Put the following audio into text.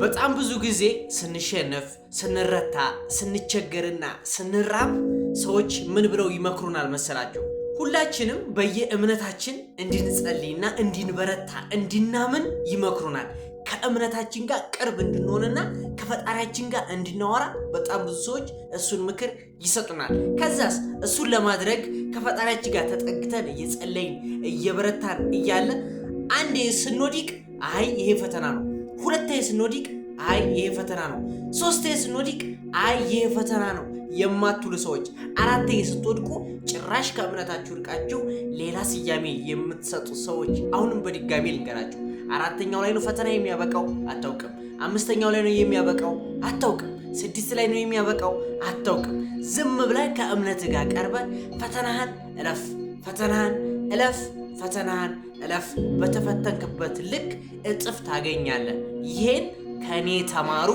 በጣም ብዙ ጊዜ ስንሸነፍ፣ ስንረታ፣ ስንቸገርና ስንራብ ሰዎች ምን ብለው ይመክሩናል መሰላቸው? ሁላችንም በየእምነታችን እንድንጸልይና እንድንበረታ እንድናምን ይመክሩናል። ከእምነታችን ጋር ቅርብ እንድንሆንና ከፈጣሪያችን ጋር እንድናወራ በጣም ብዙ ሰዎች እሱን ምክር ይሰጡናል። ከዛስ እሱን ለማድረግ ከፈጣሪያችን ጋር ተጠግተን እየጸለይን እየበረታን እያለ አንዴ ስንወድቅ አይ ይሄ ፈተና ነው፣ ሁለቴ ስንወድቅ አይ ይሄ ፈተና ነው፣ ሶስቴ ስንወድቅ አይ ይሄ ፈተና ነው የማትሉ ሰዎች፣ አራቴ ስትወድቁ ጭራሽ ከእምነታችሁ ርቃችሁ ሌላ ስያሜ የምትሰጡ ሰዎች፣ አሁንም በድጋሚ ልንገራችሁ፣ አራተኛው ላይ ነው ፈተና የሚያበቃው አታውቅም። አምስተኛው ላይ ነው የሚያበቃው አታውቅም። ስድስት ላይ ነው የሚያበቃው አታውቅም። ዝም ብለህ ከእምነት ጋር ቀርበህ ፈተናህን እለፍ፣ ፈተናህን እለፍ፣ ፈተናህን እለፍ። በተፈተንክበት ልክ እጥፍ ታገኛለህ። ይሄን ከእኔ ተማሩ።